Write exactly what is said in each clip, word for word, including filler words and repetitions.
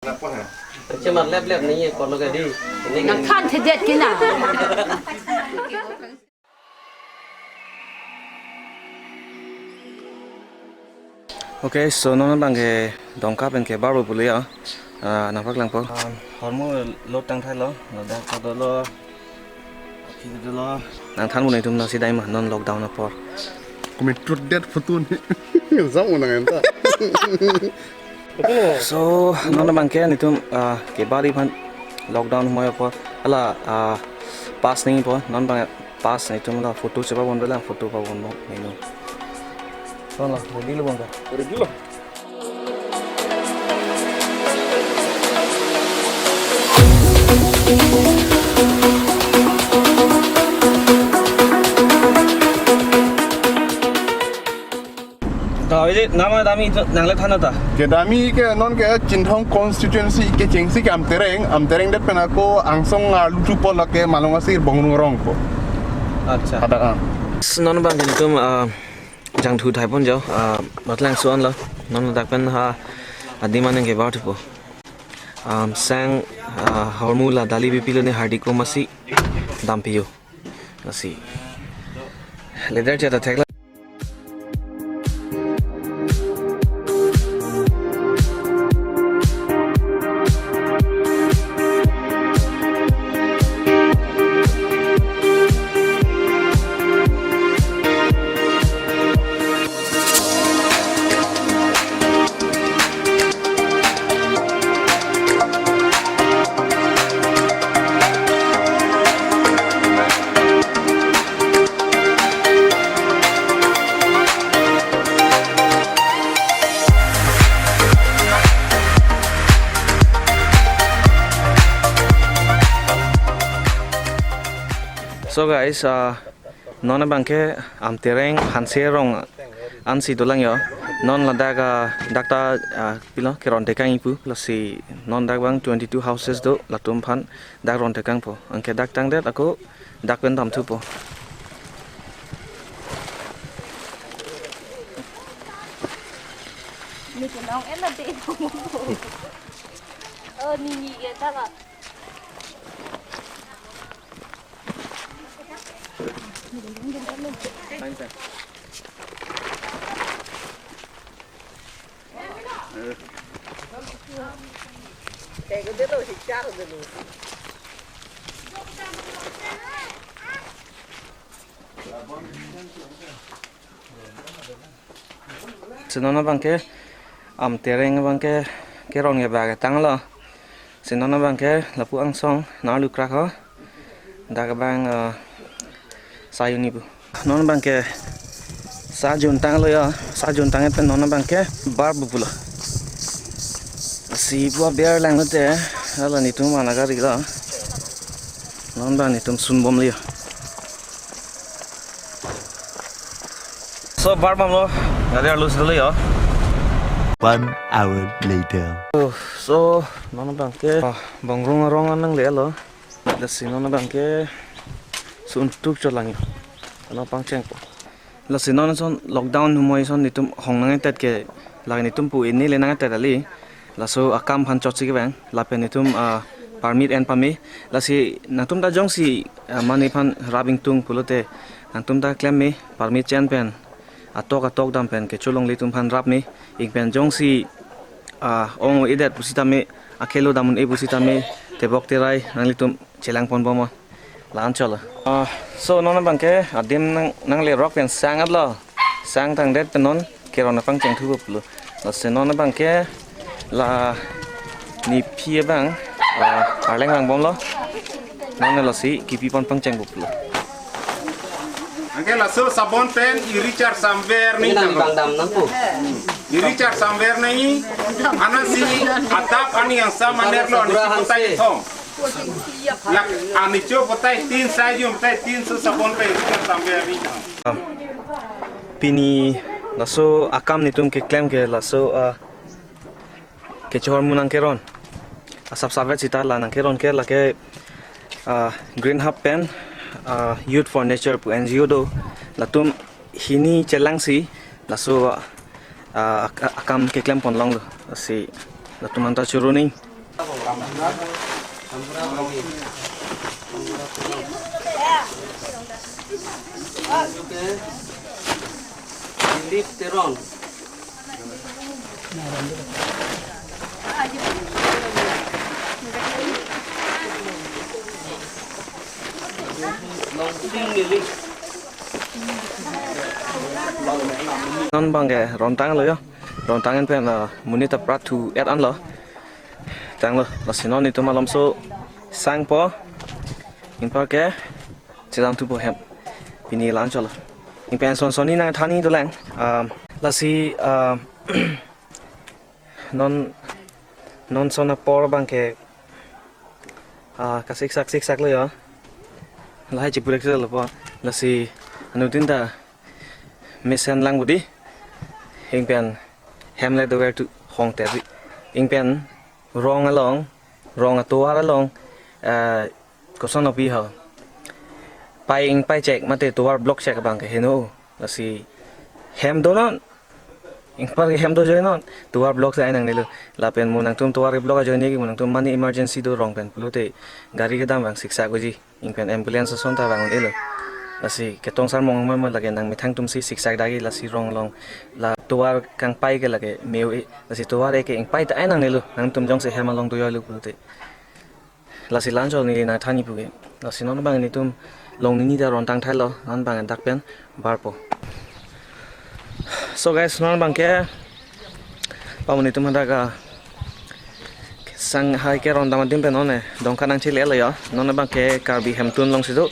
Cuma lep-lep ni ye kalau gadi. Nang kan thedet kina. Okay, so non abang ke Dongka pen ke Barbo pulo ya. Ah, nangpaklangpo. Ah, hormu load tangthailo, ladak ta dolo. Aphi dolo. Nangthan mo nangtum lasi dai ma non lockdown apor. Kami trut det photo ni. Jam mo nang enta. So, non abang ke nangtum, ah, ke Bari aphan lockdown humoi apor. Hala, ah, pass nangpo, non abang pass nangtum la photo chepabonpo la photo pabonpo nangtum. Sono, ready lo bang ka? Ready lo. Ta, ili nama dami itu nangle thana ta. Kedami ke non ke Chinthong constituency kechengsi ke Amtereng, Amtereng det pen ako angsong arlu thupo lake Malong Asir Bongrung Arong ko. Acha. Ada, ah. S-, non abang ke nangtum, ah, jangthu thaipon jo, ah, Matlangso anlo, non ladak pen ha adim aneng ke Barbo thupo. Um, sang, ah, hormu la dali bipilo ne hardi ko masi dampiyo. Lasi. Leader chata theklo. So guys, uh, non abang ke Amtereng Hanse Arong ansi dolang yo. Non ladak, ah, dak ta, ah, pilo keron tekang ipu, lasi non dak abang twenty-two houses do, latum aphan dak ron tekangpo. Anke dak tangdet ako dak pen damthupo. Ni kenong ena de. Oh, ni ni ke ta ka. Si non abang ke Amtereng abang ke keron ke bag tanglo. Si non abang ke lapu angsong nanglu krak ho. Dak abang, eh, sayuni pu. Non abang ke sa jun tanglo ya, sa jun tang pen non abang ke Barbo pulo. Si pu aber lang te, hala netum mana gari lo. Non abang netum sunbomlo ya. So, Barbo lo, gari arlo silo yo. One hour later. Oh, so, non abang ke, ah, Bongrung Arong an nanglelo. Lasi non abang ke, sun tuk cholang yo. Ano pangchengpo. Lasi non ason lockdown humoi ason netum hong nangtet ke, lake netum pu ini le nangtet kali. Laso akam aphan chotsi kevang, lapen netum, ah, permit en pame. Lasi nangtum ta jongsi, ah, mane aphan rap ingtung pulote, nangtum ta klem me, permit chen pen, atok atok dam pen kecholongle atum aphan rap me, ik pen jongsi, ah, ong-edet pusitame, akhelo dam un-e pusitame, tebok terai, nanglitum chelangponbom. La-an cholo. Ah, so non abang ke adim nang, nanglerok pen sang atlo. Sang tangdet pen non keron apangcheng thupo pulo. Lasi non abang ke la nephi abang, ah, arleng vangbomlo. Non lasi kipipon pangchengpo pulo. Anke laso sabon pen iri char samver ni. Ini nang bang dam nangpo. Iri char samver ni. Anasi adap ani yang samaner lo ani putai thom. Lak ani cho putai tin sai jum putai tin so sabon pe ikan sampai hari. Pini laso akam netum keklem ke laso, ah, kechor mu nangkeron. Asap savet sita la nangkeron ke lake, ah, Green Hub pen, ah, Youth for Nature pu N G O do. Latum hini chelangsi laso, ah, ak-, akam keklem ponlonglo. Lasi latum anta choro ni. Dilip Teron. Longsing Milik. Non bangke rontanglo yo. Rontang pen, ah, monit aprat thu et anlo. Tanglo, lasi non itum malomso sangpo. Ingparke chedam thupo hem. Pini la-anchotlo. Ingpen son sonni nangthanji dolang. Um, lasi, um, non, non son apor bangke, ah, kasiksak siksaklo yo. Lahai chipurek selo po. Lasi anuttin ta mesen lang budi. Ingpen hem le dover tu hong teri. Ingpen rong along, rong atovar along, eh, koson opi ho. Pai ingpai chek mate tovar block chek bangke heno. Lasi hem donon. Ingpar hem do ajoinon. Tovar block sai nangnelo. Lapen mo nangtum tovar block ajoine ke mo nangtum mane emergency do rong pen pulote gari kedam vang siksak uji. Ingpen ambulance ason ta vang un-elo. Lasi ketong sarmong mama lake nangmethang atumsi siksak dagi lasi rong along. La tovar kangpai ke lake me-o-e. Lasi tovar eke ingpai ta ai nangnelo. Nangtum jongsi hem along do ajoilo pulote. Lasi la-anchot neli nangthanji puke. Lasi non bang netum longni ta rontang thailo, non bang dak pen barpo. So guys, non bangke pamuni tum hadak sang hai ke rondam adim pen non e dongka nangchele lo yo. Non bangke Karbi Hemtun alongsi do.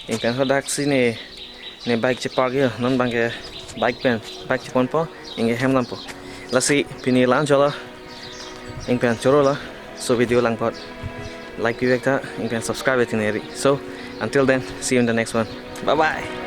Ingpen hadaksi ne ne bike chepark yo, non bangke bike pen bike cheponpo, ingke hem dampo. Lasi pini la-anchotlo, ingpen chorolo. So video langpot like pivek tha, ingpen subscribe tineri. So until then, see you in the next one. Bye bye.